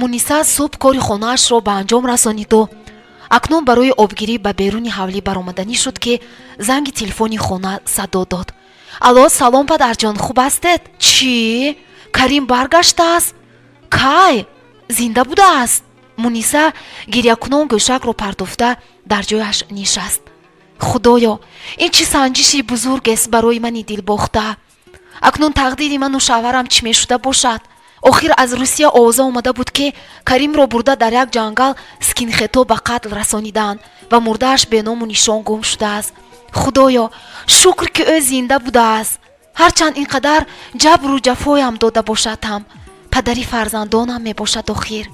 Муниса субҳ кори хонаашро ба анҷом расониду акнун барои обгирӣ ба беруни ҳавлӣ баромаданӣ шуд, ки занги телефони хона садо дод. Алло, салом, падарҷон, хуб ҳастед? Чӣ, Карим баргаштааст? Кай? Зинда будааст? Муниса гирякунон гӯшакро партофта, дар ҷояш нишаст. Худоё, ин чӣ санҷиши бузургест барои мани дилбохта? Акнун тақдири ману шавҳарам чӣ мешуда бошад? Охир аз Русия овоза омада буд, ки Каримро бурда дар як ҷангал скинхедҳо ба қатл расонидаанд ва мурдааш беному нишон гум шудааст. Худоё, шукр, ки ӯ зинда будааст. Ҳарчанд ин қадар ҷабру ҷафоям дода бошад ҳам, падари фарзандонам мебошад. Охир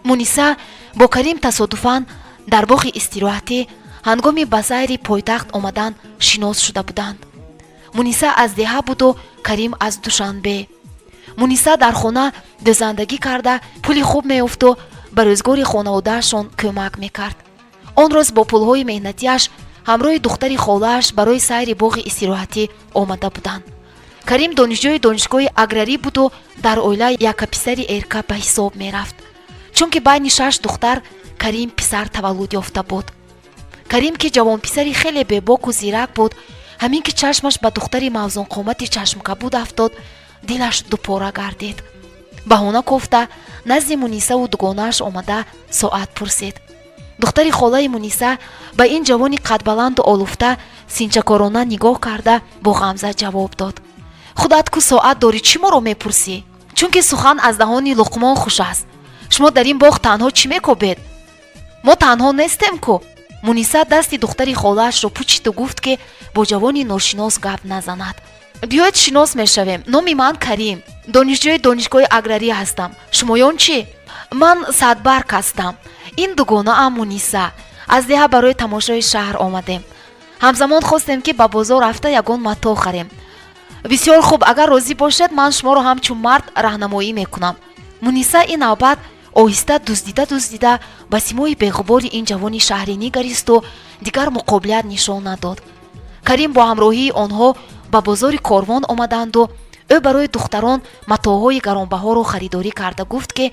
Муниса бо Карим тасодуфан дар боғи истироҳатӣ ҳангоми ба сайри пойтахт омадан шинос шуда буданд. Муниса аз деҳа буду Карим аз Душанбе. Муниса дар хона дӯзандагӣ карда, пули хуб меёфту ба рӯзгори хонаводаашон кӯмак мекард. Он рӯз бо пулҳои меҳнатиаш ҳамроҳи духтари холааш барои сайри боғи истироҳатӣ омада буданд. Карим донишҷӯи донишгоҳи аграрӣ буду дар оила яккаписари эрка ба ҳисоб мерафт, чунки байни шаш духтар Карим писар таваллуд ёфта буд. Карим, ки ҷавонписари хеле бебоку зирак буд, ҳамин ки чашмаш ба духтари мавзунқомати чашмкабуд афтод, дилаш дупора гардид. Баҳона кофта, назди Мунисаву дугонааш омада, соат пурсид. Духтари холаи Муниса ба ин ҷавони қадбаланду олуфта синчакорона нигоҳ карда, бо ғамза ҷавоб дод: «Худат ку соат дорӣ, чӣ моро мепурсӣ?» Чунки сухан аз даҳони Луқмон хуш аст. Шумо дар ин боғ танҳо чӣ мекобед? Мо танҳо нестем ку. Муниса дасти духтари холаашро пучиду гуфт, ки бо ҷавони ношинос гап назанад. Биёед, шинос мешавем. Номи ман Карим, донишҷӯи донишгоҳи аграрӣ ҳастам. Шумоён чӣ? Ман Садбарг ҳастам, ин дугонаам Муниса. Аз деҳа барои тамошои шаҳр омадем. Ҳамзамон хостем, ки ба бозор рафта, ягон матоъ харем. Бисёр хуб, агар розӣ бошед, ман шуморо ҳамчун мард раҳнамоӣ мекунам. Муниса ин навбат оҳиста, дуздида дуздида ба симои беғубори ин ҷавони шаҳрӣ нигаристу дигар муқобилият нишон надод. Карим бо ҳамроҳии онҳо ба бозори Корвон омаданду ӯ барои духтарон матоъҳои гаронбаҳоро харидорӣ карда, гуфт, ки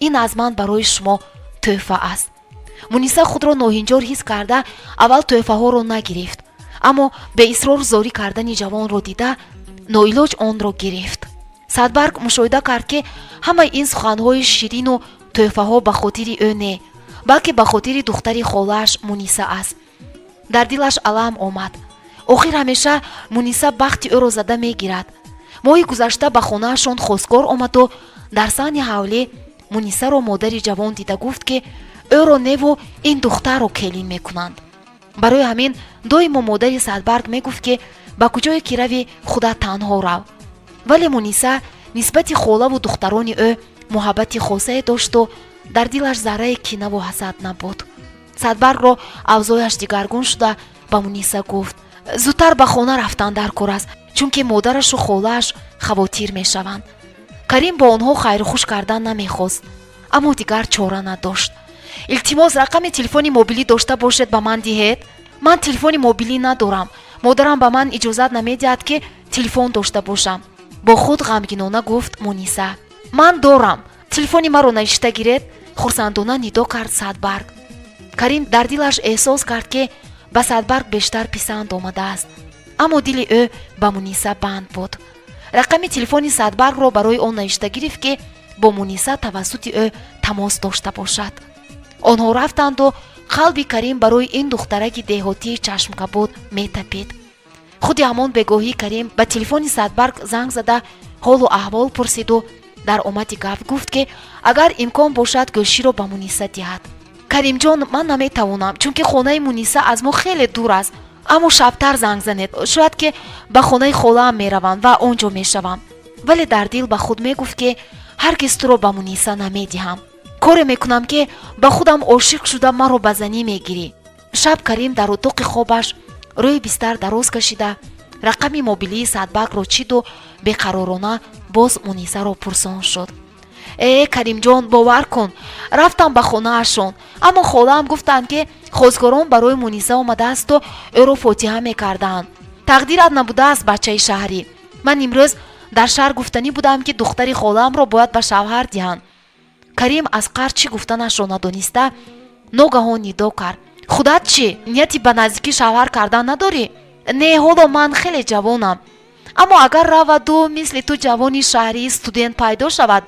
ин аз ман барои шумо тӯҳфа аст. Муниса худро ноҳинҷор ҳис карда, аввал тӯҳфаҳоро нагирифт, аммо беисрор зорӣ кардани ҷавонро дида, ноилоҷ онро гирифт. Садбарг мушоҳида кард, ки ҳамаи ин суханҳои ширину тӯҳфаҳо ба хотири ӯ не, балки ба хотири духтари холааш Муниса аст. Дар дилаш алам омад. Охир ҳамеша Муниса бахти ӯро зада мегирад. Моҳи гузашта ба хонаашон хостгор омаду дар саҳни ҳавлӣ Мунисаро модари ҷавон дида, гуфт, ки ӯро неву ин духтарро келин мекунанд. Барои ҳамин доимо модари Садбарг мегуфт, ки ба куҷое ки равӣ, худат танҳо рав. Вале Муниса нисбати холаву духтарони ӯ муҳаббати хосае дошту дар дилаш заррае кинаву ҳасад набуд. Садбаргро авзояш дигаргун шуда, ба Муниса гуфт: зудтар ба хона рафтан дар кор аст, чунки модарашу холааш хавотир мешаванд. Карим бо онҳо хайрухуш кардан намехост, аммо дигар чора надошт. Илтимос, рақами телефони мобилӣ дошта бошед, ба ман диҳед. Ман телефони мобилӣ надорам. Модарам ба ман иҷозат намедиҳад, ки телефон дошта бошам, бо худ ғамгинона гуфт Муниса. Ман дорам, телефони маро навишта гиред, хурсандона нидо кард Садбарг. Карим дар дилаш эҳсос кард, ки ба Садбарг бештар писанд омадааст, аммо дили ӯ ба Муниса банд буд. Рақами телефони Садбаргро барои он навишта гирифт, ки бо Муниса тавассути ӯ тамос дошта бошад. Онҳо рафтанду қалби Карим барои ин духтараки деҳотии чашмкабуд метапид. Худи ҳамон бегоҳӣ Карим ба телефони Садбарг занг зада, ҳолу аҳвол пурсиду дар омади гап гуфт, ки агар имкон бошад, гӯширо ба Муниса диҳад. Каримҷон, ман наметавонам, чунки хонаи Муниса аз мо хеле дур аст, аммо шабтар занг занед, шояд ки ба хонаи холаам меравам ва он ҷо мешавам. Вале дар дил ба худ мегуфт, ки ҳаргиз туро ба Муниса намедиҳам. Коре мекунам, ки ба худам ошиқ шуда, маро ба занӣ мегирӣ. Шаб Карим дар утоқи хобаш рӯи бистар дароз кашида, рақами мобилии Садбаргро чиду беқаророна боз Мунисаро пурсон шуд. Э, Каримҷон, бовар кун, рафтам ба хонаашон, аммо холаам гуфтанд, ки хостгорон барои Муниса омадаасту ӯро фотиҳа мекардаанд. Тақдират набудааст, бачаи шаҳрӣ. Ман имрӯз дар шаҳр гуфтанӣ будам, ки духтари холаамро бояд ба шавҳар диҳанд. Карим аз қаҳр чӣ гуфтанашро надониста, ногаҳон нидо кард: «Худат чӣ, нияти ба наздикӣ шавҳар кардан надорӣ?» «Не, ҳоло ман хеле ҷавонам, аммо агар раваду мисли ту ҷавони шаҳрии студент пайдо шавад,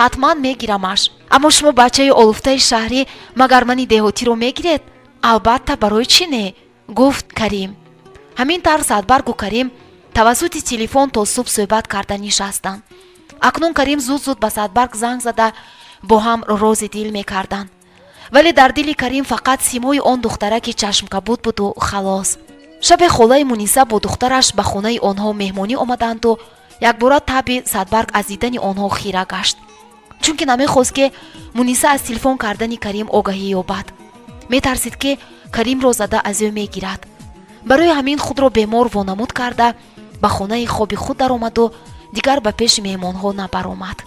ҳатман мегирамаш. Аммо шумо бачаи олуфтаи шаҳрӣ, магар мани деҳотиро мегиред?» «Албатта, барои чӣ не?» — гуфт Карим. Ҳамин тавр Садбаргу Карим тавассути телефон то субҳ суҳбат карда нишастанд. Акнун Карим зуд зуд ба Садбарг занг зада, бо ҳам рози дил мекарданд, вале дар дили Карим фақат симои он духтараки чашмкабуд буду халос. Шабе холаи Муниса бо духтараш ба хонаи онҳо меҳмонӣ омаданду якбора таби Садбарг аз дидани онҳо хира гашт, чунки намехост, ки Муниса аз телефон кардани Карим огаҳӣ ёбад. Метарсид, ки Каримро зада аз ӯ мегирад. Барои ҳамин худро бемор вонамуд карда, ба хонаи хоби худ даромаду дигар ба пеши меҳмонҳо набаромад.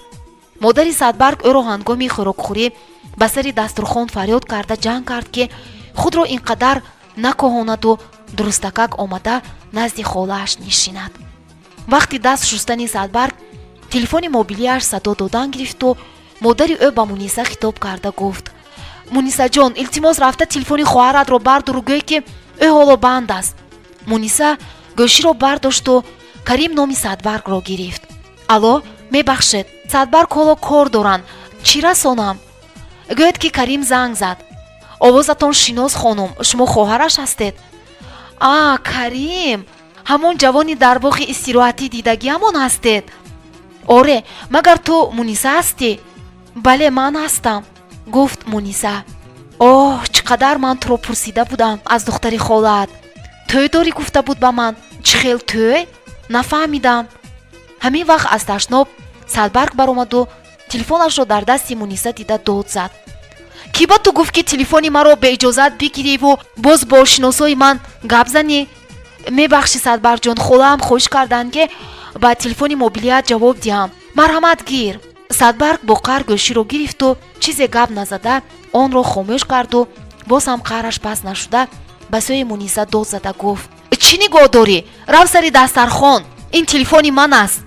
Модари Садбарг ӯро ҳангоми хӯрокхӯрӣ ба сари дастурхон фарёд карда, ҷанг кард, ки худро ин қадар накоҳонаду дурустакак омада назди холааш нишинад. Вақти даст шустани Садбарг телефони мобилиаш садо додан гирифту модари ӯ ба Муниса хитоб карда гуфт: «Мунисаҷон, илтимос, рафта телефони хоҳаратро бардору гӯй, ки ӯ ҳоло банд аст». Муниса гӯширо бардошту Карим номи Садбаргро гирифт. «Алло, мебахшед, Садбарг ҳоло кор доранд, чӣ расонам?» «Гӯяд, ки Карим занг зад». «Овозатон шинос, хонум, шумо хоҳараш ҳастед?» «А, Карим, ҳамон ҷавони дар боғи истироҳатӣ дидагиамон ҳастед?» «Оре, магар ту Муниса ҳастӣ?» «Бале, ман ҳастам», — гуфт Муниса. «Оҳ, чӣ қадар ман туро пурсида будам аз духтари холаат. Тӯй дорӣ, гуфта буд ба ман. Чӣ хел тӯй? Нафаҳмидам». Ҳамин вақт аз ташноб Садбарг баромаду телефонашро дар дасти Муниса дида, дод зад: «Кӣ ба ту гуфт, ки телефони маро беиҷозат бигириву боз бо шиносои ман гап занӣ?» «Мебахшӣ, Садбаргҷон, холаам хоҳиш карданд, ки ба телефони мобилият ҷавоб диҳам. Марҳамат, гир». Садбарг бо қаҳр гӯширо гирифту чизе гап назада онро хомӯш карду боз ҳам қаҳраш паст нашуда, ба сӯи Муниса дод зада гуфт: «Чӣ нигоҳ дорӣ? Рав сари дастархон, ин телефони ман аст».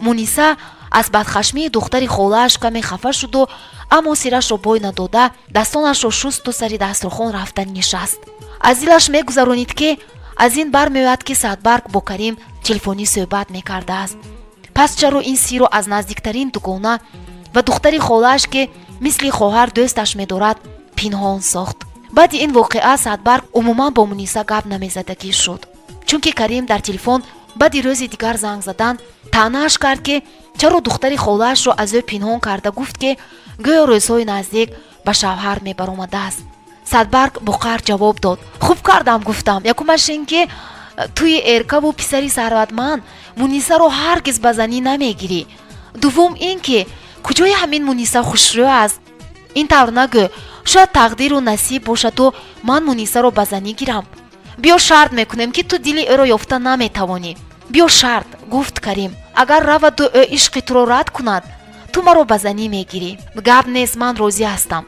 Муниса аз бадхашмии духтари холааш каме хафа шуду, аммо сирашро бой надода, дастонашро шусту сари дастурхон рафта нишаст. Аз дилаш мегузаронид, ки аз ин бармеояд, ки Садбарг бо Карим телефонӣ суҳбат мекардааст. Пас чаро ин сирро аз наздиктарин дугона ва духтари холааш, ки мисли хоҳар дӯсташ медорад, пинҳон сохт? Баъди ин воқеа Садбарг умуман бо Муниса гап намезадагӣ шуд, чунки Карим дар телефон баъди рӯзи дигар занг задан таънааш кард, ки чаро духтари холаашро аз ӯ пинҳон карда, гуфт, ки гӯё рӯзҳои наздик ба шавҳар мебаромадааст. Садбарг бо қаҳр ҷавоб дод: «Хуб кардам, гуфтам. Якумаш ин ки туи эркаву писари сарватманд Мунисаро ҳаргиз ба занӣ намегирӣ. Дуввум ин ки куҷои ҳамин Муниса хушрӯ аст? Ин тавр нагӯ, шояд тақдиру насиб бошаду ман Мунисаро ба занӣ гирам. Биё, шарт мекунем, ки ту дили ӯро ёфта наметавонӣ. Биё, шарт», — гуфт Карим. «Агар раваду ӯ ишқи туро рад кунад, ту маро ба занӣ мегирӣ». «Гап нест, ман розӣ ҳастам».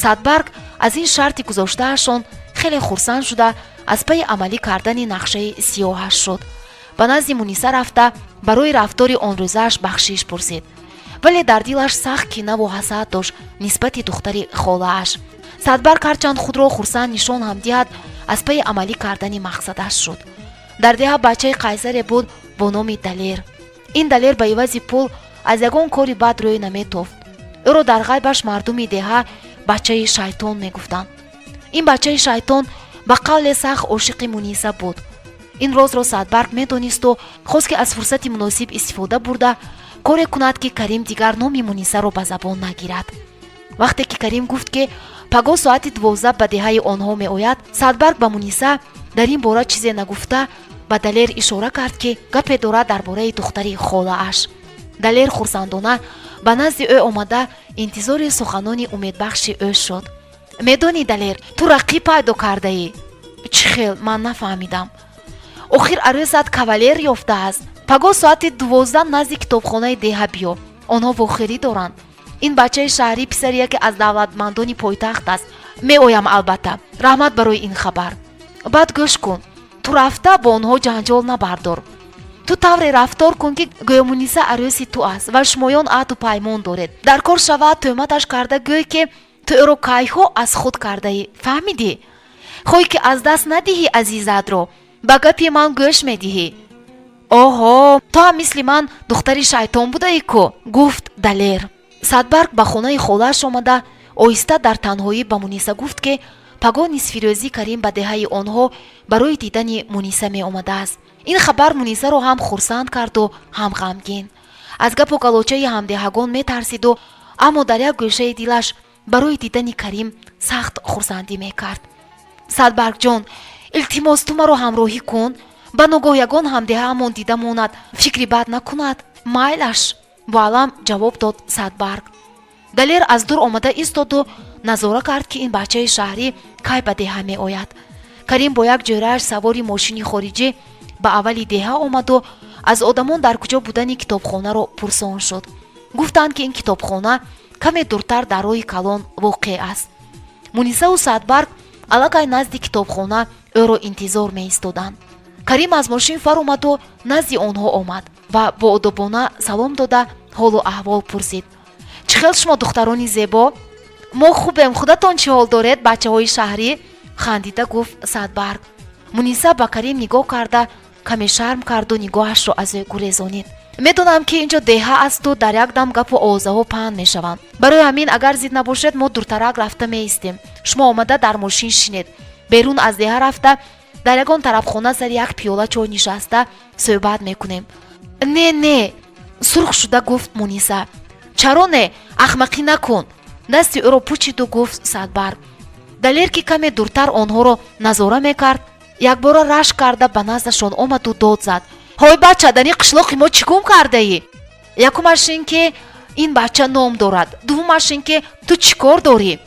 Садбарг аз ин шарти гузоштаашон хеле хурсанд шуда, аз пайи амалӣ кардани нақшаи сиёҳаш шуд. Ба назди Муниса рафта, барои рафтори он рӯзааш бахшиш пурсид, вале дар дилаш сахт кинаву ҳасад дошт нисбати духтари холааш. Садбарг ҳарчанд худро хурсанд нишон ҳам диҳад, аз пайи амалӣ кардани мақсадаш шуд. Дар деҳа бачаи қайсаре буд бо номи Далер. Ин Далер ба ивази пул аз ягон кори бад рӯй наметофт. Ӯро дар ғайбаш мардуми деҳа бачаи шайтон мегуфтанд. Ин бачаи шайтон ба қавле сахт ошиқи Муниса буд. Ин розро Садбарг медонисту хост, ки аз фурсати муносиб истифода бурда, коре кунад, ки Карим дигар номи Мунисаро ба забон нагирад. Вақте ки Карим гуфт, ки пагоҳ соати 12 ба деҳаи онҳо меояд, Садбарг ба Муниса дар ин бора чизе нагуфта, ба Далер ишора кард, ки гапе дорад дар бораи духтари холааш. Далер хурсандона ба назди ӯ омада, интизори суханони умедбахши ӯ шуд. «Медонӣ, Далер, ту рақиб пайдо кардаӣ». «Чӣ хел? Ман нафаҳмидам». «Охир арӯсат кавалер ёфтааст. Пагоҳ соати 12 назди китобхонаи деҳа биё, онҳо вохӯрӣ доранд. Ин бачаи шаҳрӣ писари яке аз давлатмандони пойтахт аст». «Меоям, албатта, раҳмат барои ин хабар». «Баъд гӯш кун, ту рафта бо онҳо ҷанҷол набардор». Ту тавре рафтор кун, ки гӯё Муниса арӯси ту аст ва шумоён аҳду паймон доред. Дар кор шавад, тӯҳматаш карда гӯй, ки ту ӯро кайҳо аз худ кардаӣ. Фаҳмидӣ? Хоҳӣ, ки аз даст надиҳӣ азизатро, ба гапи ман гӯш медиҳӣ. Оҳо, ту ҳам мисли ман духтари шайтон будаӣ ку, гуфт Далер. Садбарг ба хонаи холааш омада, оҳиста дар танҳоӣ ба Муниса гуфт, ки пагоҳ нисфирӯзӣ Карим ба деҳаи онҳо барои дидани Муниса меомадааст. Ин хабар Мунисаро ҳам хурсанд карду, ҳам ғамгин. Аз гапу галочаи ҳамдеҳагон метарсиду, аммо дар як гӯшаи дилаш барои дидани Карим сахт хурсандӣ мекард. Садбаргҷон, илтимос, ту маро ҳамроҳӣ кун. Ба ногоҳ ягон ҳамдеҳаамон дида монад, фикри бад накунад. Майлаш, бо алам ҷавоб дод Садбарг. Далер аз дур омада истоду назора кард, ки ин бачаи шаҳрӣ кай ба деҳа меояд. Карим бо як ҷӯрааш савори мошини хориҷӣ ба аввали деҳа омаду аз одамон дар куҷо будани китобхонаро пурсон шуд. Гуфтанд, ки ин китобхона каме дуртар дар роҳи калон воқеъ аст. Мунисаву Садбарг аллакай назди китобхона ӯро интизор меистоданд. Карим аз мошин фаромаду назди онҳо омад ва боодобона салом дода, ҳолу аҳвол пурсид. Чӣ хел шумо, духтарони зебо? Мо хубем, худатон чӣ ҳол доред, бачаҳои шаҳрӣ? Хандида гуфт Садбарг. Муниса ба Карим нигоҳ карда, каме шарм карду нигоҳашро аз ӯ гурезонид. Медонам, ки ин ҷо деҳа асту дар як дам гапу овозаҳо паҳн мешаванд. Барои ҳамин, агар зид набошед, мо дуртарак рафта меистем. Шумо омада дар мошин шинед. Берун аз деҳа рафта, дар ягон тарабхона сари як пиёла чой нишаста суҳбат мекунем. Не, не, сурх шуда гуфт Муниса. Чаро не? Ахмақӣ накун, дасти ӯро пучиду гуфт Садбарг. Далер, ки каме дуртар онҳоро назора мекард, якбора рашк карда ба наздашон омаду дод зад: Ҳой, бача, дар ин қишлоқи мо чӣ гум кардаӣ? Якумаш ин ки ин бача ном дорад, дуввумаш ин ки ту чӣ кор дорӣ?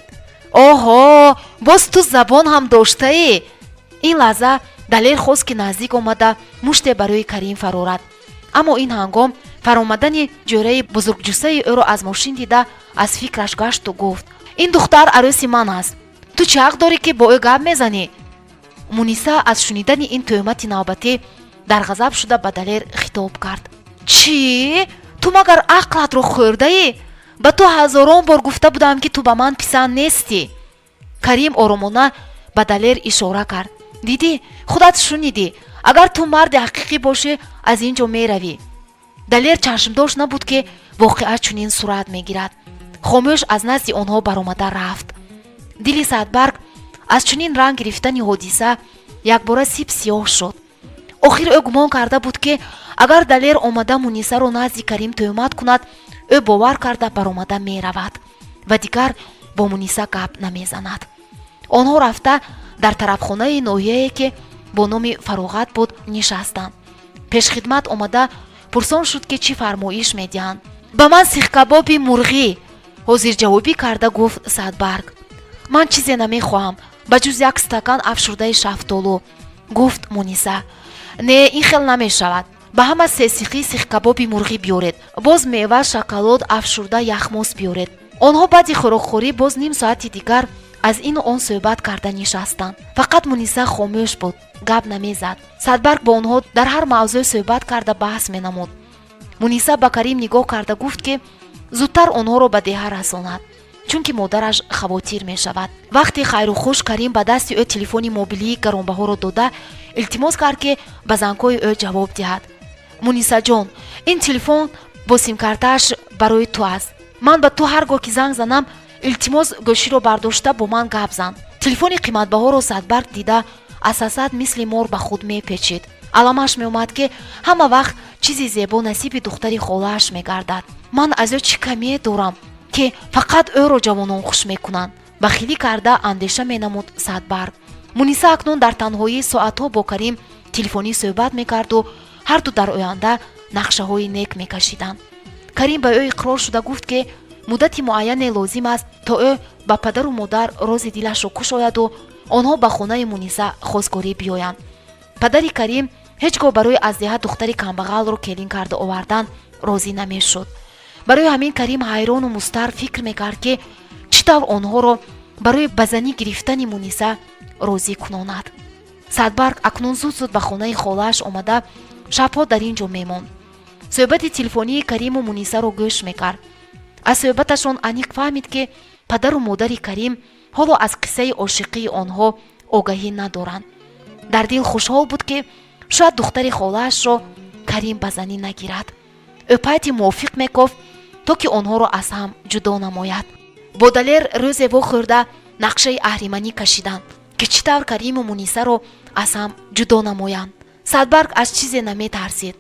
Оҳо, боз ту забон ҳам доштаӣ. Ин лаҳза Далер хост, ки наздик омада муште барои Карим фарорад, аммо ин ҳангом фаромадани ҷӯраи бузургҷуссаи ӯро аз мошин дида, аз фикраш гашту гуфт: Ин духтар арӯси ман аст. Ту чӣ ҳақ дорӣ, ки бо ӯ гап мезанӣ? Муниса аз шунидани ин тӯҳмати навбатӣ дар ғазаб шуда, ба Далер хитоб кард: Чӣ? Ту магар ақлатро хӯрдаӣ? Ба ту ҳазорон бор гуфта будам, ки ту ба ман писанд нестӣ. Карим оромона ба Далер ишора кард: Дидӣ, худат шунидӣ. Агар ту марди ҳақиқӣ бошӣ, аз ин ҷо меравӣ. Далер чашмдошт набуд, ки воқеа чунин сурат мегирад. Хомӯш аз назди онҳо баромада рафт. Дили Садбарг аз чунин ранг гирифтани ҳодиса якбора сип сиёҳ шуд. Охир ӯ гумон карда буд, ки агар Далер омада Мунисаро назди Карим тӯҳмат кунад, ӯ бовар карда баромада меравад ва дигар бо Муниса гап намезанад. Онҳо рафта дар тарабхонаи ноҳияе, ки бо номи Фароғат буд, нишастанд. Пешхидмат омада пурсон шуд, ки чӣ фармоиш медиҳанд. Ба ман сихкабоби мурғӣ, ҳозирҷавобӣ карда гуфт Садбарг. Ман чизе намехоҳам, ба ҷуз як стакан афшурдаи шафтолу, гуфт Муниса. Не, ин хел намешавад. Ба ҳама се сихи сихкабоби мурғӣ биёред, боз мева, шоколад, афшурда, яхмос биёред. Онҳо баъди хӯрокхӯрӣ боз ним соати дигар аз ину он суҳбат карда нишастанд. Фақат Муниса хомӯш буд, гап намезад. Садбарг бо онҳо дар ҳар мавзӯъ суҳбат карда, баҳс менамуд. Муниса ба Карим нигоҳ карда гуфт, ки зудтар онҳоро ба деҳа расонад, чунки модараш хавотир мешавад. Вақти хайру хуш Карим ба дасти ӯ телефони мобилии гаронбаҳоро дода, илтимос кард, ки ба зангҳои ӯ ҷавоб диҳад. Мунисаҷон, ин телефон бо симкартааш барои ту аст. Ман ба ту ҳар гоҳ ки занг занам, илтимос, гӯширо бардошта бо ман гап зан. Телефони қиматбаҳоро Садбарг дида, аз ҳасад мисли мор ба худ мепечид. Аламаш меомад, ки ҳама вақт чизи зебо насиби духтари холааш мегардад. Ман аз ӯ чӣ камие дорам, ки фақат ӯро ҷавонон хуш мекунанд? Бахилӣ карда андеша менамуд Садбарг. Муниса акнун дар танҳоӣ соатҳо бо Карим телефонӣ суҳбат мекарду ҳарду дар оянда нақшаҳои нек мекашиданд. Карим ба ӯ иқрор шуда гуфт, ки муддати муайяне лозим аст, то ӯ ба падару модар рози дилашро кушояду онҳо ба хонаи Муниса хостгорӣ биёянд. Падари Карим ҳеҷ гоҳ барои аз деҳа духтари камбағалро келин карда овардан розӣ намешуд. Барои ҳамин Карим ҳайрону музтариб фикр мекард, ки чӣ тавр онҳоро барои ба занӣ гирифтани Муниса розӣ кунонад. Садбарг акнун зуд зуд ба хонаи холааш омада. Шабҳо дар ин ҷо мемонд, суҳбати телефонии Кариму Мунисаро гӯш мекард. Аз суҳбаташон аниқ фаҳмид, ки падару модари Карим ҳоло аз қиссаи ошиқии онҳо огаҳӣ надоранд. Дар дил хушҳол буд, ки шояд духтари холаашро Карим ба занӣ нагирад. Ӯ пайти мувофиқ мекофт, то ки онҳоро аз ҳам ҷудо намояд. Бо Далер рӯзе вохӯрда, нақшаи аҳриманӣ кашиданд, ки чӣ тавр Кариму Мунисаро аз ҳам ҷудо намоянд. Садбарг аз чизе наметарсид.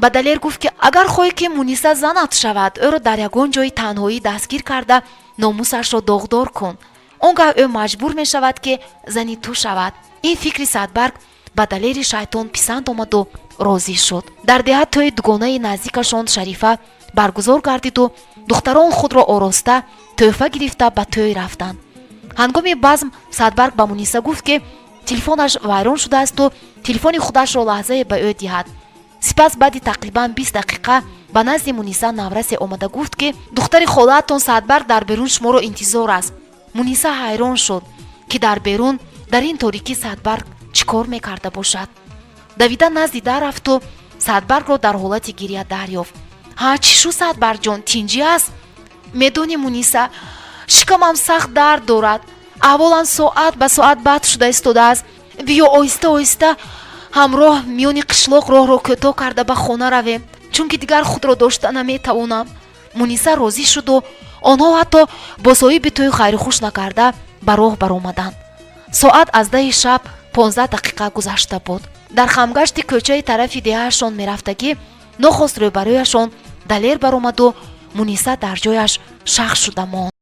Ба Далер гуфт, ки агар хоҳӣ, ки Муниса занат шавад, ӯро дар ягон ҷои танҳоӣ дастгир карда, номусашро доғдор кун. Он гаҳ ӯ маҷбур мешавад, ки зани ту шавад. Ин фикри Садбарг ба Далери шайтон писанд омаду розӣ шуд. Дар деҳа тӯи дугонаи наздикашон Шарифа баргузор гардиду духтарон худро ороста, тӯҳфа гирифта, ба тӯй рафтанд. Ҳангоми базм Садбарг ба Муниса гуфт, ки телефонаш вайрон шудаасту телефони худашро лаҳзае ба ӯ диҳад. Сипас баъди тақрибан 20 дақиқа ба назди Муниса наврасе омада гуфт, ки духтари холаатон Садбарг дар берун шуморо интизор аст. Муниса ҳайрон шуд, ки дар берун дар ин торикӣ Садбарг чӣ кор мекарда бошад. Давида назди дар рафту Садбаргро дар ҳолати гиря дарёфт. Ҳа, чӣ шу, Садбаргҷон, тинҷӣ аст? Медонӣ, Муниса, шикамам сахт дард дорад, аҳволам соат ба соат бад шуда истодааст. Биё, оҳиста оҳиста ҳамроҳ миёни қишлоқ роҳро кӯтоҳ карда ба хона равем, чунки дигар худро дошта наметавонам. Муниса розӣ шуду онҳо ҳатто бо соҳиби тӯй хайрухуш накарда ба роҳ баромаданд. Соат аз 10-и шаб 15 дақиқа гузашта буд. Дар хамгашти кӯчаи тарафи деҳаашон мерафтагӣ, нохост рӯбарӯяшон Далер баромаду Муниса дар ҷояш шах шуда монд.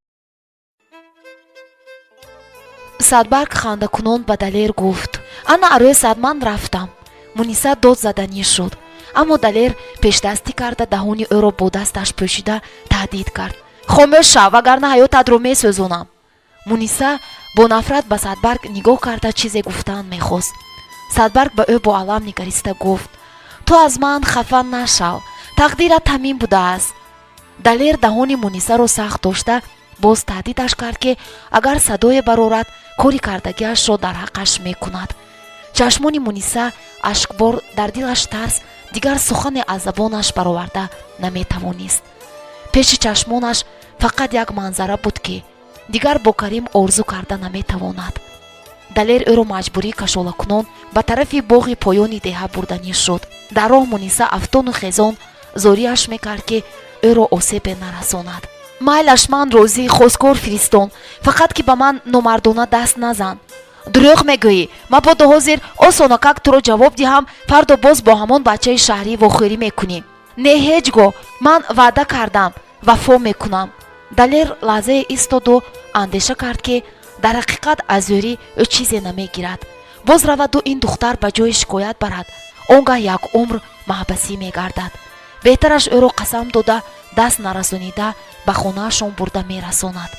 Садбарг хандакунон ба Далер гуфт: «Ана арӯсат, ман рафтам». Муниса дод заданӣ шуд, аммо Далер пешдастӣ карда, даҳони ӯро бо дасташ пӯшида, таҳдид кард: «Хомӯш шав, вагарна ҳаётатро месӯзонам». Муниса бо нафрат ба Садбарг нигоҳ карда, чизе гуфтан мехост. Садбарг ба ӯ бо алам нигариста гуфт: «Ту аз ман хафа нашав, тақдират ҳамин будааст». Далер даҳони Мунисаро сахт дошта, боз таҳдидаш кард, ки агар садое барорад, кори кардагиашро дар ҳаққаш мекунад. Чашмони Муниса ашкбор, дар дилаш тарс, дигар сухане аз забонаш бароварда наметавонист. Пеши чашмонаш фақат як манзара буд, ки дигар бо Карим орзу карда наметавонад. Далер ӯро маҷбурӣ кашолакунон ба тарафи боғи поёни деҳа бурданӣ шуд. Дар роҳ Муниса афтону хезон зориаш мекард, ки ӯро осебе нарасонад. «Майлаш, ман розӣ, хостгор фиристон, фақат ки ба ман номардона даст назан». «Дурӯғ мегӯӣ. Мабодо ҳозир осонакак туро ҷавоб диҳам, фардо боз бо ҳамон бачаи шаҳрӣ вохӯрӣ мекунӣ». «Не, ҳеҷ гоҳ, ман ваъда кардам, вафо мекунам». Далер лаҳзае истоду андеша кард, ки дар ҳақиқат аз зӯрӣ ӯ чизе намегирад. Боз раваду ин духтар ба ҷои шикоят барад, он гаҳ як умр маҳбасӣ мегардад. Беҳтараш ӯро қасам дода, даст нарасонида, ба хонаашон бурда мерасонад.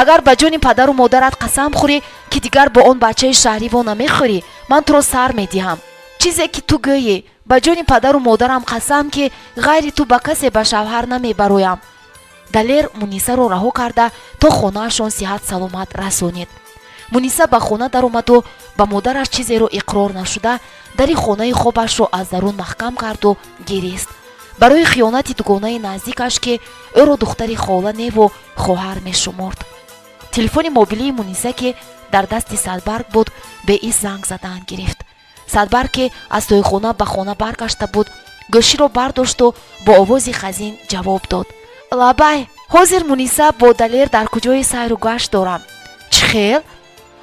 «Агар ба ҷони падару модарат қасам хӯрӣ, ки дигар бо он бачаи шаҳрӣ во намехӯрӣ, ман туро сар медиҳам». «Чизе ки ту гӯӣ. Ба ҷони падару модарам қасам, ки ғайри ту ба касе ба шавҳар намебароям». Далер Мунисаро раҳо карда, то хонаашон сиҳат саломат расонид. Муниса ба хона даромаду ба модараш чизеро иқрор нашуда, дари хонаи хобашро аз дарун маҳкам карду гирист барои хиёнати дугонаи наздикаш, ки ӯро духтари хола неву хоҳар мешуморд. Телефони мобилии Муниса, ки дар дасти Садбарг буд, беиз занг задан гирифт. Садбарг, ки аз тӯйхона ба хона баргашта буд, гӯширо бардошту бо овози хазин ҷавоб дод: «Лабай, ҳозир Муниса бо Далер дар куҷои сайру гашт дорам». «Чӣ хел?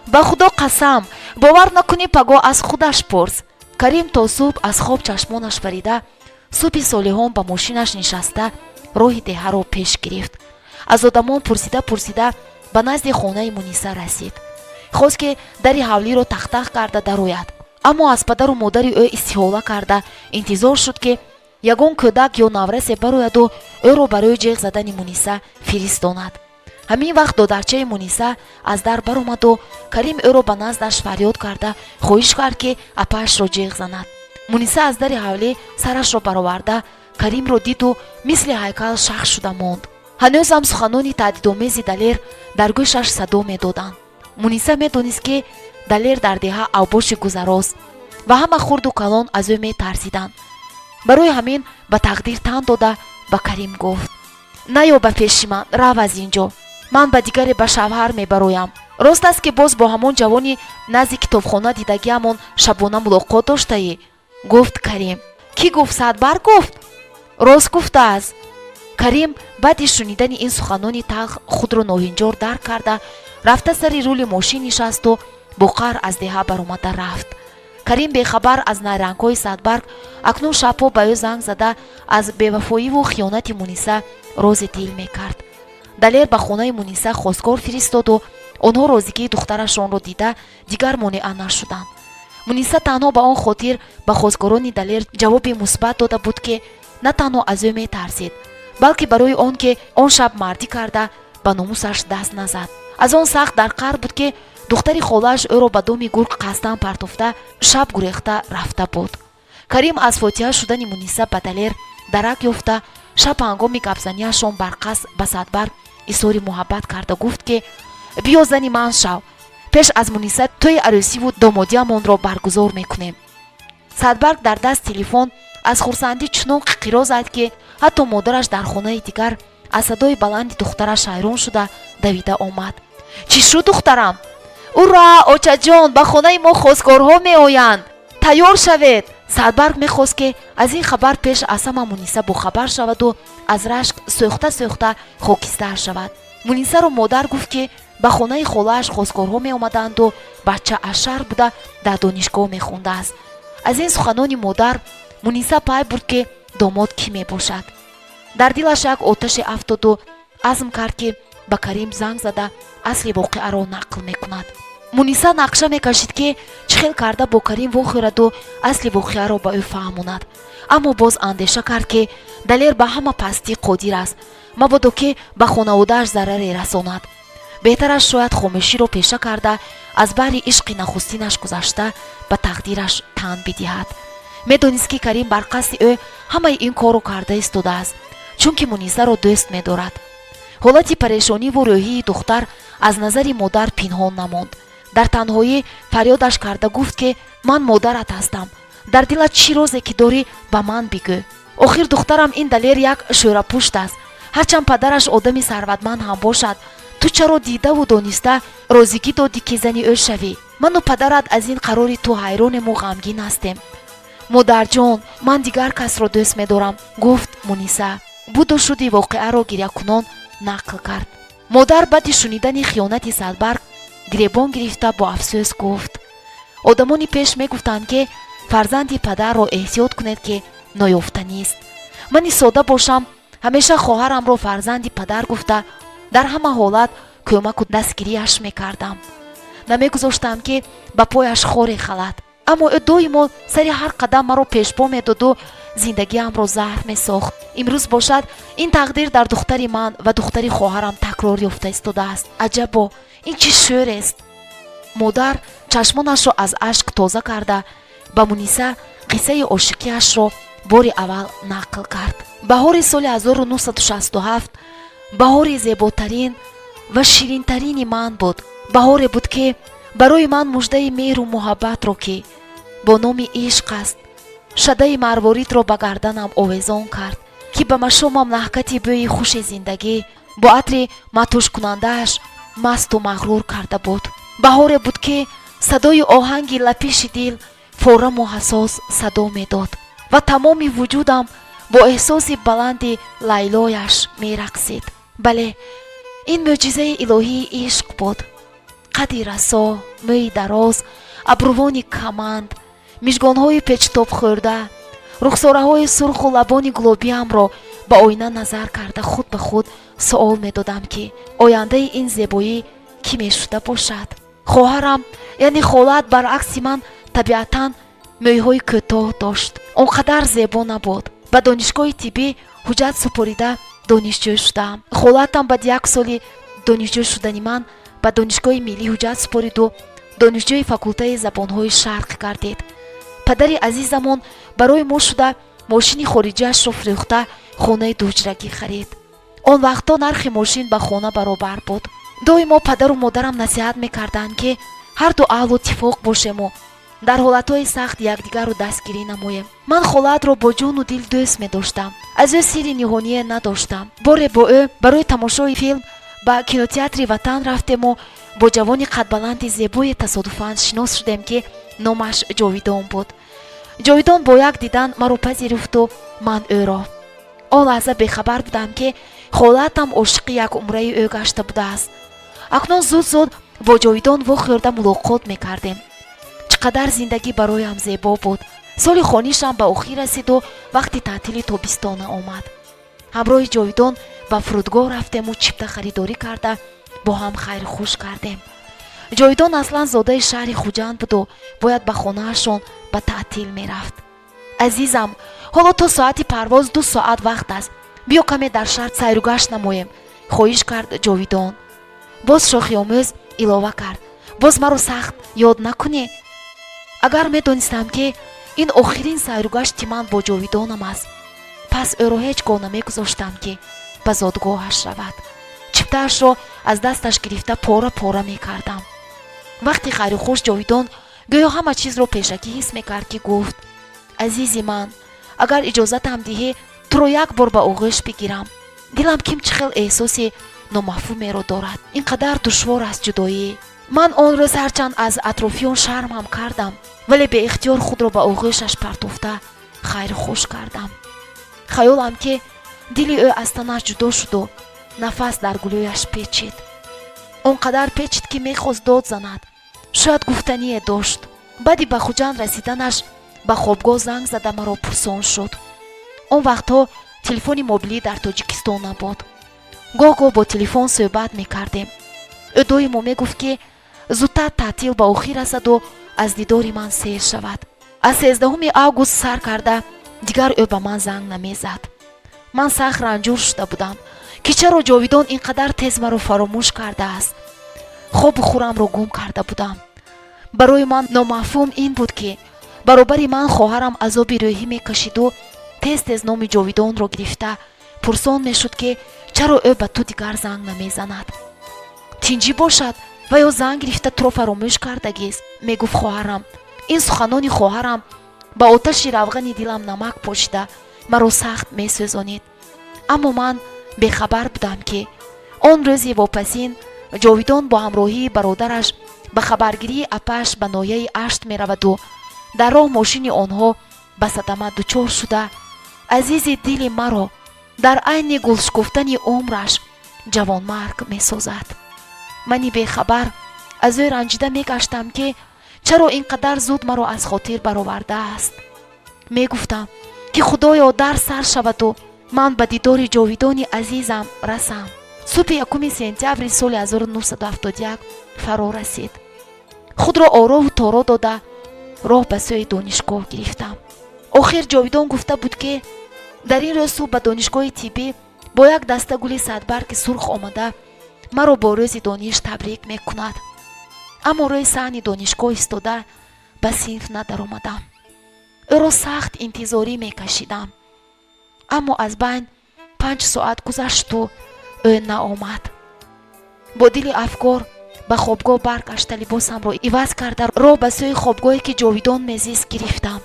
Ба Худо қасам, бовар накунӣ, пагоҳ аз худаш пурс». Карим то субҳ аз хоб чашмонаш парида, субҳи солиҳон ба мошинаш нишаста, роҳи деҳаро пеш гирифт. Аз одамон пурсида пурсида ба назди хонаи Муниса расид. Хост, ки дари ҳавлиро тахтах карда дарояд, аммо аз падару модари ӯ истиҳола карда, интизор шуд, ки ягон кӯдак ё наврасе барояду ӯро барои ҷеғ задани Муниса фиристонад. Ҳамин вақт додарчаи Муниса аз дар баромаду Карим ӯро ба наздаш фарёд карда, хоҳиш кард, ки апаашро ҷеғ занад. Муниса аз дари ҳавлӣ сарашро бароварда, Каримро диду мисли ҳайкал шах шуда монд. Ҳанӯзам суханони таҳдидомези Далер дар гӯшаш садо медоданд. Муниса медонист, ки Далер дар деҳа авбоши гузарост ва ҳама хурду калон аз ӯ метарсиданд. Барои ҳамин ба тақдир тан дода, ба Карим гуфт: «Наё ба пеши ман, рав аз ин ҷо, ман ба дигаре ба шавҳар мебароям. Рост аст, ки боз бо ҳамон ҷавони назди китобхона дидагиамон шабона мулоқот доштаӣ?» Гуфт Карим. «Кӣ гуфт? Садбарг гуфт? Рост гуфтааст». Карим баъди шунидани ин суханони талх худро ноҳинҷор дарк карда, рафта сари рули мошин нишасту бо қаҳр аз деҳа баромада рафт. Карим, бехабар аз найрангҳои Садбарг, акнун шабҳо ба ӯ занг зада, аз бевафоиву хиёнати Муниса рози дил мекард. Далер ба хонаи Муниса хостгор фиристоду онҳо розигии духтарашонро дида, дигар монеа нашуданд. Муниса танҳо ба он хотир ба хостгорони Далер ҷавоби мусбат дода буд, ки на танҳо аз ӯ метарсид, балки барои он ки он шаб мардӣ карда, ба номусаш даст назад. Аз он сахт дар қаҳр буд, ки духтари холааш ӯро ба доми гург қасдан партофта, шаб гурехта рафта буд. Карим аз фотиҳа шудани Муниса ба Далер дарак ёфта, шаб ҳангоми гапзаниашон барқасд ба Садбарг изҳори муҳаббат карда гуфт, ки биё, зани ман шав, пеш аз Муниса тӯи арӯсиву домодиамонро баргузор мекунем. Садбарг дар даст телефон аз хурсандӣ чунон қиқиро зад, ки ҳатто модараш дар хонаи дигар аз садои баланди духтараш ҳайрон шуда, давида омад. «Чӣ шуд, духтарам?» «Ура, очаҷон, ба хонаи мо хостгорҳо меоянд, тайёр шавед!» Садбарг мехост, ки аз ин хабар пеш аз ҳама Муниса бохабар шаваду аз рашк сӯхта сӯхта хокистар шавад. Мунисаро модар гуфт, ки ба хонаи холааш хостгорҳо меомаданду бача аз шаҳр буда, дар донишгоҳ мехондааст. Аз ин суханони модар Муниса пай бурд, ки домод кӣ мебошад. Дар дилаш як оташе афтоду азм кард, ки ба Карим занг зада, асли воқеаро нақл мекунад. Муниса нақша мекашид, ки чӣ хел карда бо Карим вохӯраду асли воқеаро ба ӯ фаҳмонад, аммо боз андеша кард, ки Далер ба ҳама пастӣ қодир аст, мабодо ки ба хонаводааш зараре расонад. Беҳтараш шояд хомӯширо пеша карда, аз баҳри ишқи нахустинаш гузашта, ба тақдираш тан бидиҳад. Медонист, ки Карим бар қасди ӯ ҳамаи ин корро карда истодааст, чунки Мунисаро дӯст медорад. Ҳолати парешониву рӯҳии духтар аз назари модар пинҳон намонд. Дар танҳоӣ фарёдаш карда гуфт, ки ман модарат ҳастам, дар дилат чӣ розе ки дорӣ, ба ман бигӯ. Охир, духтарам, ин Далер як шӯрапушт аст, ҳарчанд падараш одами сарватманд ҳам бошад. Ту чаро дидаву дониста розигӣ додӣ, ки зани ӯ шавӣ? Ману падарат аз ин қарори ту ҳайронему ғамгин ҳастем. «Модарҷон, ман дигар касро дӯст медорам», гуфт Муниса. Буду шуди воқеаро гирякунон нақл кард. Модар баъди шунидани хиёнати Садбарг гиребон гирифта, бо афсӯс гуфт: «Одамони пеш мегуфтанд, ки фарзанди падарро эҳтиёт кунед, ки ноёфтанист. Мани сода бошам, ҳамеша хоҳарамро фарзанди падар гуфта, дар ҳама ҳолат кӯмаку дастгириаш мекардам, намегузоштам, ки ба пояш хоре халад. Аммо ӯ доимо сари ҳар қадам маро пешпо медоду зиндагиамро заҳр месохт. Имрӯз бошад, ин тақдир дар духтари ман ва духтари хоҳарам такрор ёфта истодааст. Аҷабо, ин чӣ шӯрест?» Модар чашмонашро аз ашк тоза карда, ба Муниса қиссаи ошиқиашро бори аввал нақл кард. Баҳори соли 1967 баҳори зеботарин ва ширинтарини ман буд. Баҳоре буд, ки барои ман муждаи меҳру муҳаббатро, ки бо номи ишқ аст, шадаи марворидро ба гарданам овезон кард, ки ба машомам наҳкати бӯи хуши зиндагӣ бо атри матушкунандааш масту мағрур карда буд. Баҳоре буд, ки садои оҳанги лапиши дил фораму ҳассос садо медод ва тамоми вуҷудам бо эҳсоси баланди лайлояш мерақсид. Бале, ин мӯъҷизаи илоҳии ишқ буд. Қади расо, мӯи дароз, абрувони каманд, мижгонҳои печтобхӯрда, рухсораҳои сурху лабони гулобиамро ба оина назар карда, худ ба худ суол медодам, ки ояндаи ин зебоӣ кӣ мешуда бошад. Хоҳарам, яъне холат, баръакси ман табиатан мӯйҳои кӯтоҳ дошт, он қадар зебо набуд. Ба донишгоҳи тиббӣ ҳуҷҷат супорида, донишҷӯ шудаам. Холатам баъди як соли донишҷӯ шудани ман ба Донишгоҳи миллӣ ҳуҷҷат супориду донишҷӯи факултаи забонҳои шарқ гардид. Падари азизамон барои мо шуда мошини хориҷиашро фурӯхта, хонаи дуҳуҷрагӣ харид. Он вақтҳо нархи мошин ба хона баробар буд. Доимо падару модарам насиҳат мекарданд, ки ҳарду аҳлу тифоқ бошему. Дар ҳолатҳои сахт якдигарро дастгирӣ намоем. Ман холаатро бо ҷону дил дӯст медоштам, аз ӯ сирри ниҳоние надоштам. Боре бо ӯ барои тамошои филм ба кинотеатри Ватан рафтему бо ҷавони қадбаланди зебое тасодуфан шинос шудем, ки номаш Ҷовидон буд. Ҷовидон бо як дидан маро пазируфту ман ӯро. Он лаҳза бехабар будам, ки холаатам ошиқи як умраи ӯ гашта будааст. Акнун зуд зуд бо Ҷовидон вохӯрда мулоқот мекардем. Чӣ қадар зиндагӣ бароям зебо буд! Соли хонишам ба охир расиду вақти таътили тобистона омад. Ҳамроҳи Ҷовидон ба фурудгоҳ рафтему чипта харидорӣ карда, бо ҳам хайрхуш кардем. Ҷовидон аслан зодаи шаҳри Хуҷанд буду бояд ба хонаашон ба таътил мерафт. «Азизам, ҳоло то соати парвоз 2 соат вақт аст. Биё, каме дар шаҳр сайругашт намоем», хоҳиш кард Ҷовидон. Боз шохиомӯз илова кард: «Боз маро сахт ёд накунӣ». Агар медонистам, ки ин охирин сайругашти ман бо Ҷовидонам аст, пас ӯро ҳеҷ гоҳ намегузоштам, ки ба зодгоҳаш равад. Чиптаашро аз дасташ гирифта, пора пора мекардам. Вақти хайрухуш Ҷовидон гӯё ҳама чизро пешакӣ ҳис мекард, ки гуфт: «Азизи ман, агар иҷозатам диҳӣ, туро як бор ба оғӯш бигирам. Дилам ким чӣ хел эҳсоси номафҳумеро дорад. Ин қадар душвор аст ҷудоӣ». Ман он рӯз ҳарчанд аз атрофиён шармам кардам, вале беихтиёр худро ба оғӯшаш партофта, хайрхуш кардам. Хаёлам, ки дили ӯ аз танаш ҷудо шуду нафас дар гулӯяш печид. Он қадар печид, ки мехост дод занад, шояд гуфтание дошт. Баъди ба Хуҷанд расиданаш ба хобгоҳ занг зада, маро пурсон шуд. Он вақтҳо телефони мобилӣ дар Тоҷикистон набуд. Гоҳ гоҳ бо телефон суҳбат мекардем. Ӯ доимо мегуфт, ки зудтар таътил ба охир расаду аз дидори ман сер шавад. Аз 13 август сар карда, дигар ӯ ба ман занг намезад. Ман сахт ранҷур шуда будам, ки чаро Ҷовидон ин қадар тез маро фаромӯш кардааст. Хобу хурамро гум карда будам. Барои ман номафҳум ин буд, ки баробари ман хоҳарам азоби рӯҳӣ мекашиду тез тез номи Ҷовидонро гирифта, пурсон мешуд, ки чаро ӯ ба ту дигар занг намезанад. «Тинҷӣ бошад ва ё занг гирифта туро фаромӯш кардагист», мегуфт хоҳарам. Ин суханони хоҳарам ба оташи равғани дилам намак пошида, маро сахт месӯзонид. Аммо ман бехабар будам, ки он рӯзи вопасин Ҷовидон бо ҳамроҳии бародараш ба хабаргирии апааш ба ноҳияи Ашт мераваду дар роҳ мошини онҳо ба садама дучор шуда, азизи дили маро дар айни гулшукуфтани умраш ҷавонмарг месозад. Мани бехабар аз ӯ ранҷида мегаштам, ки чаро ин қадар зуд маро аз хотир баровардааст. Мегуфтам, ки Худоё, дар сар шаваду ман ба дидори Ҷовидони азизам расам. Субҳи 1 сентябри соли 1971 фаро расид. Худро ороҳу торо дода, роҳ ба сӯи донишгоҳ гирифтам. Охир Ҷовидон гуфта буд, ки дар ин рӯз субҳ ба донишгоҳи тиббӣ бо як даста гули садбарги сурх омада, маро бо рӯзи дониш табрик мекунад. Аммо рӯи саҳни донишгоҳ истода, ба синф надаромадам. Ӯро сахт интизорӣ мекашидам, аммо аз байн 5 соат гузашту ӯ наомад. Бо дили афгор ба хобгоҳ баргашта, либосамро иваз карда, роҳ ба сӯи хобгоҳе, ки Ҷовидон мезист, гирифтам.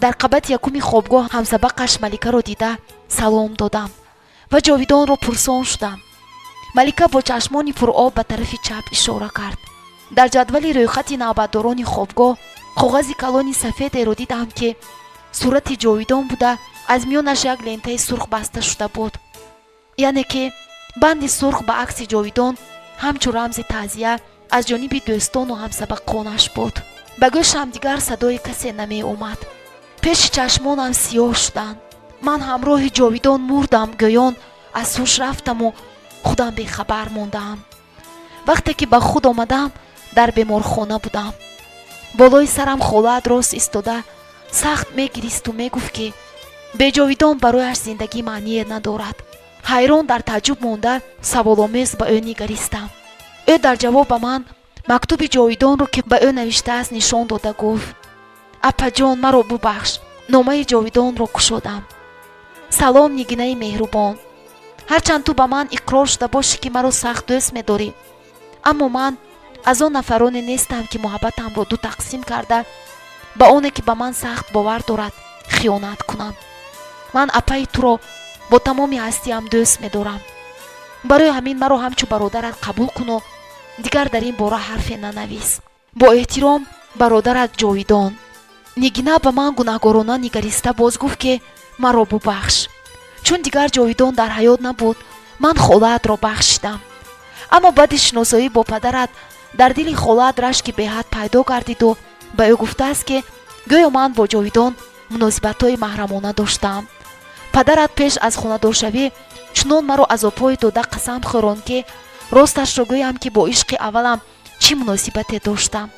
Дар қабати якуми хобгоҳ ҳамсабақаш Маликаро дида, салом додам ва Ҷовидонро пурсон шудам. Малика бо чашмони пуроб ба тарафи чап ишора кард. Дар ҷадвали рӯйхати навбатдорони хобгоҳ коғази калони сафедеро дидам, ки сурати Ҷовидон буда, аз миёнаш як лентаи сурх баста шуда буд. Яъне ки банди сурх ба акси Ҷовидон ҳамчун рамзи таъзия аз ҷониби дӯстону ҳамсабақонаш буд. Ба гӯшам дигар садои касе намеомад. Пеши чашмонам сиёҳ шуданд. Ман ҳамроҳи Ҷовидон мурдам, гӯён аз ҳуш рафтаму худам бехабар мондаам. Вақте ки ба худ омадам, дар беморхона будам. Болои сарам холаат рост истода, сахт мегиристу мегуфт, ки беҷовидон барояш зиндагӣ маъние надорад. Ҳайрон, дар таъҷуб монда, саволомез ба ӯ нигаристам. Ӯ дар ҷавоб ба ман мактуби Ҷовидонро, ки ба ӯ навиштааст, нишон дода, гуфт: «Апаҷон, маро бубахш». Номаи Ҷовидонро кушодам. «Салом, Нигинаи меҳрубон. Ҳарчанд ту ба ман иқрор шуда бошӣ, ки маро сахт дӯст медорӣ, аммо ман аз он нафароне нестам, ки муҳаббатамро ду тақсим карда. Ба оне, ки ба ман сахт бовар дорад, хиёнат кунам? Ман апаи туро бо тамоми ҳастиам дӯст медорам. Барои ҳамин маро ҳамчун бародарат қабул куну дигар дар ин бора ҳарфе нанавис. Бо эҳтиром, бародарат Ҷовидон. Нигина ба ман гунаҳгорона нигариста боз гуфт, ки маро бубахш. Чун дигар Ҷовидон дар ҳаёт набуд, ман холаатро бахшидам. Аммо баъди шиносоӣ бо падарат дар дили холаат рашки беҳад пайдо гардиду ба ӯ гуфтааст, ки гӯё ман бо Ҷовидон муносибатҳои маҳрамона доштаам. Падарат пеш аз хонадоршавӣ чунон маро азобҳое дода қасам хӯронд, ки росташро гӯям, ки бо ишқи аввалам чӣ муносибате доштам,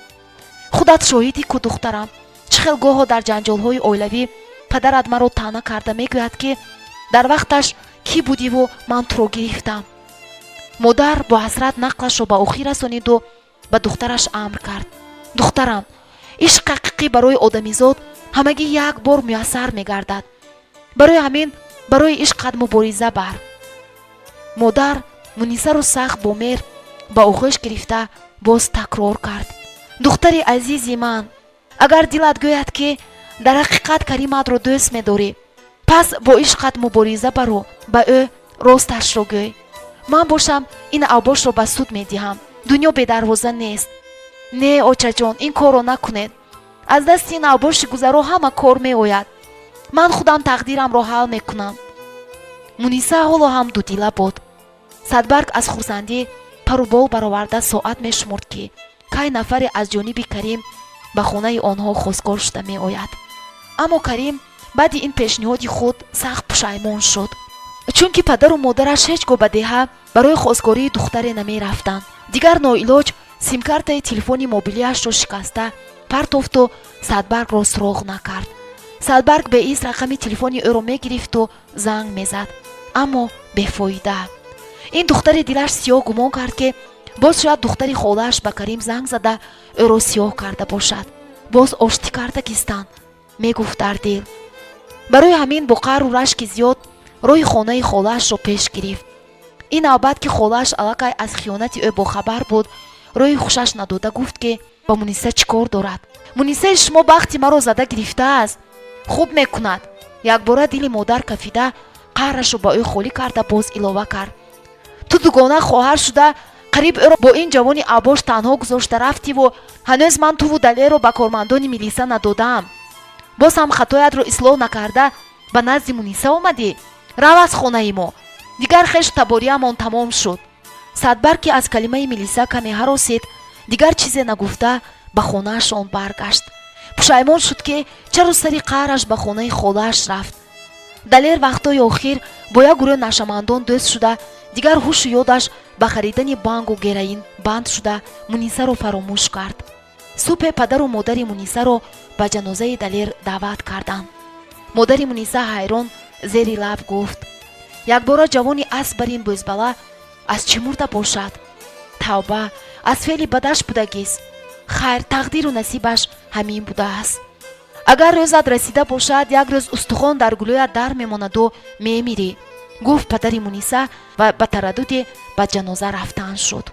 худат шоҳидӣ ку, духтарам. Чӣ хел гоҳо дар ҷанҷолҳои оилавӣ падарат маро таъна карда мегӯяд, ки дар вақташ кӣ будиву ман туро гирифтам. Модар бо ҳасрат нақлашро ба охир расониду ба духтараш амр кард: «Духтарам, ишқи ҳақиқӣ барои одамизод ҳамагӣ як бор муяссар мегардад. Барои ҳамин барои ишқат мубориза бар». Модар Мунисаро сахт бо меҳр ба оғӯш гирифта боз такрор кард: «Духтари азизи ман, агар дилат гӯяд, ки дар ҳақиқат Кариматро дӯст медорӣ, пас бо ишқат мубориза бару ба ӯ росташро гӯй. Ман бошам, ин авбошро ба суд медиҳам. Дунё бедарвоза нест». «Не, очаҷон, ин корро накунед. Аз дасти ин авбоши гузаро ҳама кор меояд. Ман худам тақдирамро ҳал мекунам». Муниса ҳоло ҳам дудила буд. Садбарг аз хурсандӣ пару бол бароварда соат мешумурд, ки кай нафаре аз ҷониби Карим ба хонаи онҳо хостгор шуда меояд. Аммо Карим баъди ин пешниҳоди худ сахт пушаймон шуд, чунки падару модараш ҳеҷ гоҳ ба деҳа барои хостгории духтаре намерафтанд. Дигар ноилоҷ симкартаи телефони мобилиашро шикаста партофту Садбаргро суроғ накард. Садбарг беиз рақами телефони ӯро мегирифту занг мезад, аммо бефоида. Ин духтари дилаш сиёҳ гумон кард, ки боз шояд духтари холааш ба Карим занг зада, ӯро сиёҳ карда бошад. Боз оштӣ карда гистанд, мегуфт дар дил. Барои ҳамин бо қаҳру рашки зиёд роҳи хонаи холаашро пеш гирифт. Ин навбат, ки холааш аллакай аз хиёнати ӯ бохабар буд, роҳи хушаш надода гуфт, ки ба Муниса чӣ кор дорад? «Мунисаи шумо бахти маро зада гирифтааст, хуб мекунад». Якбора дили модар кафида, қаҳрашро ба ӯ холӣ карда, боз илова кард: «Ту дугона хоҳар шуда, қариб ӯро бо ин ҷавони авбош танҳо гузошта рафтиву ҳанӯз ман туву Далерро ба кормандони милиса надодаам. Боз ҳам хатоятро ислоҳ накарда, ба назди Муниса омадӣ. Рав аз хонаи мо, дигар хешу табориамон тамом шуд». Садбарг, ки аз калимаи милиса каме ҳаросид, дигар чизе нагуфта ба хонаашон баргашт. Пушаймон шуд, ки чаро сари қаҳраш ба хонаи холааш рафт. Далер вақтҳои охир бо як гурӯҳ нашъамандон дӯст шуда, дигар ҳушу ёдаш ба харидани бангу героин банд шуда, Мунисаро фаромӯш кард. Субҳе падару модари Мунисаро ба ҷанозаи Далер даъват карданд. Модари Муниса ҳайрон зери лаб гуфт: «Якбора ҷавони асп бар ин бӯзбала аз чӣ мурда бошад? Тавба, аз феъли бадаш будагист. Хайр, тақдиру насибаш ҳамин будааст. Агар рӯзат расида бошад, як рӯз устухон дар гулӯят дар мемонаду мемирӣ», гуфт падари Муниса ва ба тараддуде ба ҷаноза рафтан шуд.